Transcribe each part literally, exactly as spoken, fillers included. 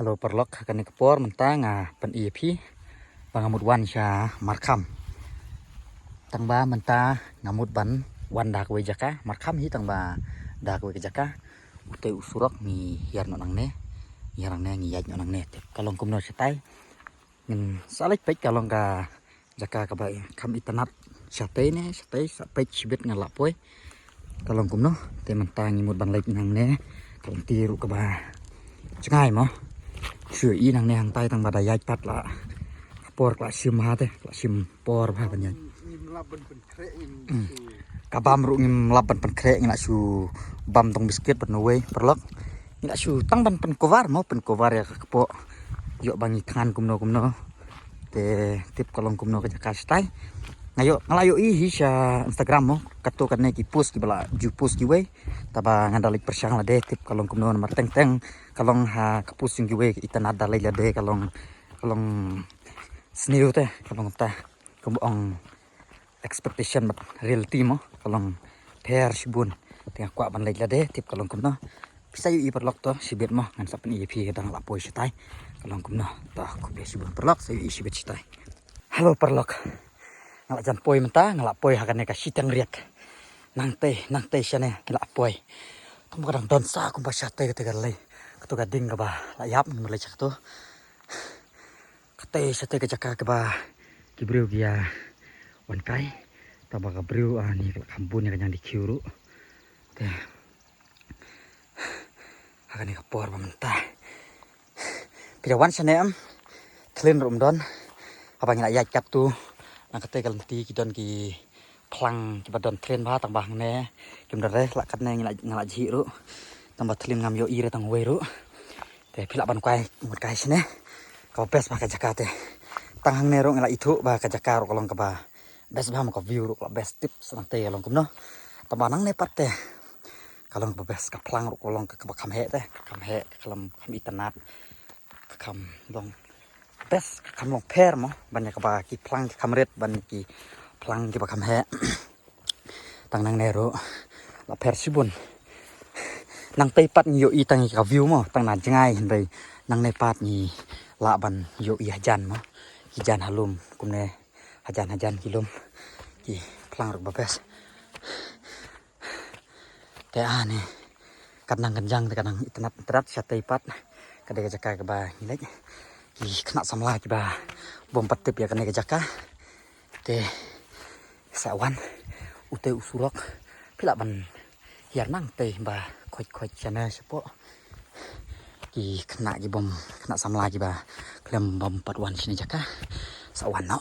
Hello paralok, ha kane ka por mynta nga pyni ïa phi ba nga mut wan sha Markham. Tang ba mynta nga mut ban wan da kawei jaka, Markham hi tang ba da kawei ka jaka. Utei u surok ngi hiar noh nangne, hiar nangne ngi ïaid noh nangne. Te ka long kumno shatai. Ngin sa leit peit ka long ka jaka kaba kham itynnad shatei ne, shatei sa peit shibit ngan lah poi. Ka long kumno, te mynta ngi mut ban leit nangne, ka long ti ruh kaba jngai mo. Shu i nangne hangtai tang ba da ïaid pat la. Ka por ka la shim ha te, ka la shim por bha ban ïaid. Ka bam ruh ngim lap ban pynkhreh, ngi la shu bam tong biskit ban wei paralok. Ngi la shu tang ban pynkovar mo, pynkovar ïa ka kpoh. Ïoh ba ngi thngan kumno kumno. Te tip ka long kumno ka jaka shatai. Nga ïoh, nga la ïohi hi sha Instagram mo, kato kane ki post kiba la ju post kiwei. Taba nga da leit pyrshang lade tip ka long kumno namar teng teng ka long ha ka post jong kiwei ka itynnad da leit lade ka long, ka long sniew te, ka long ta. Kumba ong expectation bad reality mo, ka long pher shibun. Te nga kwah ban leit lade tip ka long kumno. Phi sa ïohi paralok to shibit mo, ngan sa pyni ïa phi ka dang la poi shatai. Ka long kumno. To khublei shibun paralok, sa ïohi shibit shatai. Hello paralok. Nga la jan poi mynta, nga la poi ha kane ka shiteng riak. Nangtei, nangtei shane ngi la poi. Tang ba ka dang don sa kumba shatei kata ka lei. Kato ka ding kaba la ïap ngi leit sha kato. Katei shatei ka jaka kaba ki briew ki ïa wan kai. Taba ka briew ani ka la kham bun ïa ka ñiangdiew ruh. Te ha kane ka por ba mynta phi da wan shane em? Thlien ruh ym don. Haba ngi la ïaid katto na katei ka lynti ki don ki phlang kiba don thlien bha tang ba hangne kim don re, la katne ngi la, nga la jhieh ruh. Tang ba thlien ngam ïohi re tang wei ruh. Te phi lah ban kai, mut kai shane. Kaba best bha ka jaka te. Tang hangne ruh ngi la ithuh ba ka jaka ruh ka long kaba best bha mo, ka view ruh ka la best tip sa nangtei ka long kumno. Tang ba nangne pat te ka long kaba best, ka phlang ruh ka long kaba kham heh te, ka kham heh, ka kham, kham itynnad, ka kham long best, ka kham long pher mo ban ïa kaba ki phlang ki kham rit ban ki phlang kiba kham heh. Tang nangne ruh la pher shibun. Nangtei pat ngi ïohi tang ïa ka view mo, tang na jngai hynrei nangne pat ngi lah ban ïohi hajan mo. Ki jan ha lum kumne, hajan hajan ki lum. Ki phlang ruh ba best. Te ani kat nang kynjang te ka nang itynnad itynnad shatei pat. Ka dei ka jaka kaba ngi leit. Ki khynnah samla kiba bym pat tip ïa kane ka jaka. Te sa wan utei u surok. Phi lah ban hiar nangtei ba khoit khoit shane shapoh. Ki khynnah ki bym, khynnah samla kiba khlem bym pat wan shane jaka. Sa wan noh.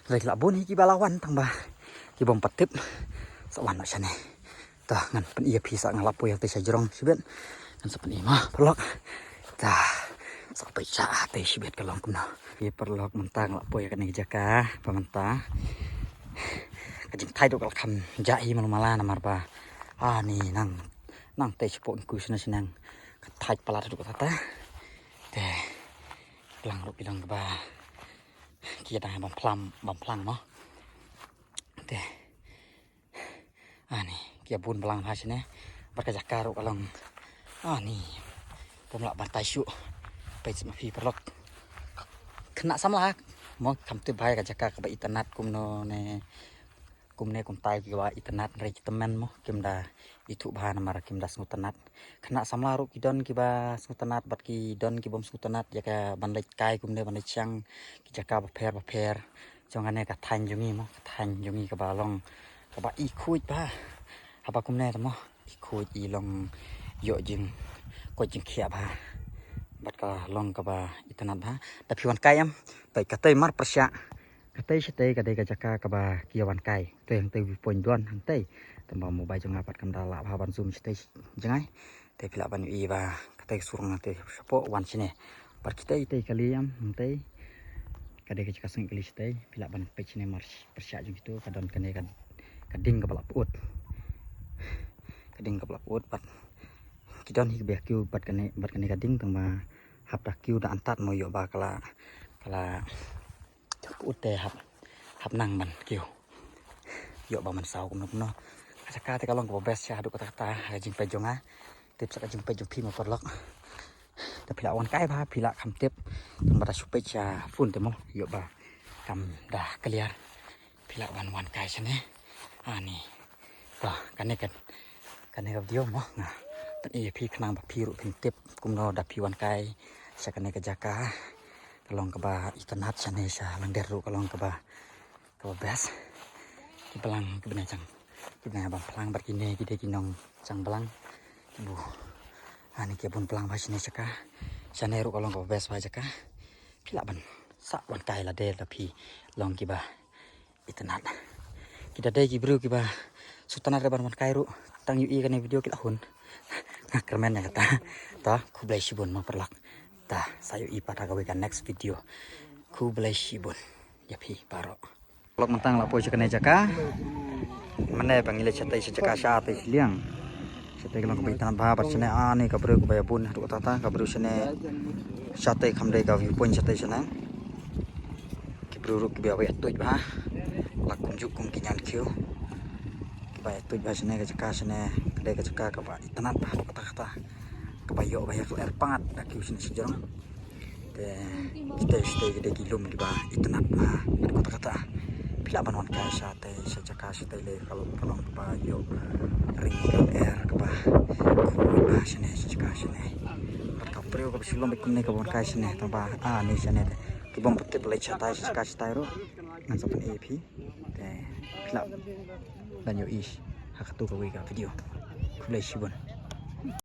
Hynrei ki la bun hi kiba la wan tang ba ki bym pat tip. Sa wan noh shane. Ta ngan pyni ïa phi sa, nga la poi hangtei sha jrong shibit. Ngan sa pyni mo paralok. Ta sa peit sha hangtei shibit ka long kumno. Ïa paralok mynta nga la poi ha kane ka jaka ba mynta ka jingthait ruh ka la kham jah hi malu mala namar ba ani nang, nangtei shapoh ngi khuid shane shaneng ka thait palat ruh kata ta. Te lang ruh ki long kaba ki dang bam phlang, bam phlang mo. Te ani ki bun blang bha shane. Bad ka jaka ruh ka long ani bym lah ban tai shuh. Peit ma phi paralok. Khynnah samla mo kham tip bha ïa ka jaka kaba itynnad kumno ne. Kumne kumtai kiba itynnad hynrei ki tymmen mo kim da ithuh bha namar kim da sngewtynnad. Khynnah samla ruh ki don kiba sngewtynnad bad ki don ki bym sngewtynnad ïa ka ban leit kai kumne ban leit shang ki jaka bapher bapher. Jong kane ka thaiñ jong ngi mo, ka thaiñ jong ngi kaba long kaba i khuid bha. Haba kumne te mo i khuid i long ïoh jingkoit jingkhiah bha. Bad ka long kaba itynnad bha. Da phi wan kai em? Peit katei mar pyrshah. Katei shatei ka dei ka jaka kaba ki ïa wan kai. Te hangtei view point don hangtei. Tang ba mobile jong nga pat kam da lah bha ban zoom shatei jngai. Te phi lah ban ïohi ba katei ka surok hangtei shapoh wan shane. Bad kitei tei kali em hangtei. Ka dei ka jaka sngewsih kali shatei. Phi lah ban peit shane mar pyrshah jong kito ka don kane ka, ka ding kaba la put. Ka ding kaba la put bad ki don hi kaba ïa kiew bad kane, bad kane ka ding tang ba hap da kiew da antad mo ïoh ba ka la, ka la put te hap, hap nang ban kiew. Ïoh ba man saw kumno kumno. Ka jaka te ka long kaba best sha haduh katta katta ha ka jingpeit jong nga. Tip sa ka jingpeit jong phi mo paralok. Phi lah wan kai bha, phi lah kham tip. Tang ba da shu peit sha phone te mo, ïoh ba kam da clear. Phi lah wan wan kai shane. Ani. To, kane ka, kane ka video mo nga pyni ïa phi khnang ba phi ruh phin tip kumno da phi wan kai sha kane ka jaka. Ka long kaba itynnad shane, sha Langder ruh ka long kaba, kaba best. Ki balang ki bnai chang, ki bnai bam phlang bad kine ki dei ki nongchang balang. Ki bu, ani ki bun phlang bha shane sha ka. Shane ruh ka long kaba best bha jaka. Phi lah ban sah wan kai lade da phi long kiba itynnad. Ki da dei ki briew kiba sngewtynnad ban wan kai ruh, tang ïohi kane video ki la hun. Nga kyrmen ïa kata. Ta, khublei shibun mo paralok. Ta, sa ïohi pat ha kawei ka next video. Khublei shibun ïa phi baroh. Paralok, mynta nga la poi sha kane jaka. Mane ba ngi leit shatei sha jaka shatei shiliang. Shatei ka long kaba itynnad bha bad shane ani ka briew kaba ïa bun haduh katta katta, ka briew shane. Shatei kham dei ka view point shatei shane. Ki briew ruh kiba ïa tuid bha. La kumjuh kum ki ñiangkhiew. Kiba ïa tuid bha shane ka jaka shane. Ka dei ka jaka kaba itynnad bha haduh katta katta. Kaba ïoh ba ïa ka lyer pyngngad da kiew shane shajrong. Te kita shatei ki dei ki lum kiba itynnad bha haduh katta katta. Phi lah ban wan kai shatei sha jaka shatei lei ka long, ka long kaba ïoh ring ka lyer kaba khuid bha shane sha jaka shane. Bad ka briew kaba shu lum bad kumne kaba wan kai shane tang ba ani shane te. Ki bym pat tip leit shatai sha jaka shatai ruh ngan sa pyni ïa phi. Te phi lah ban ïohi ha katu kawei ka video. Khublei shibun.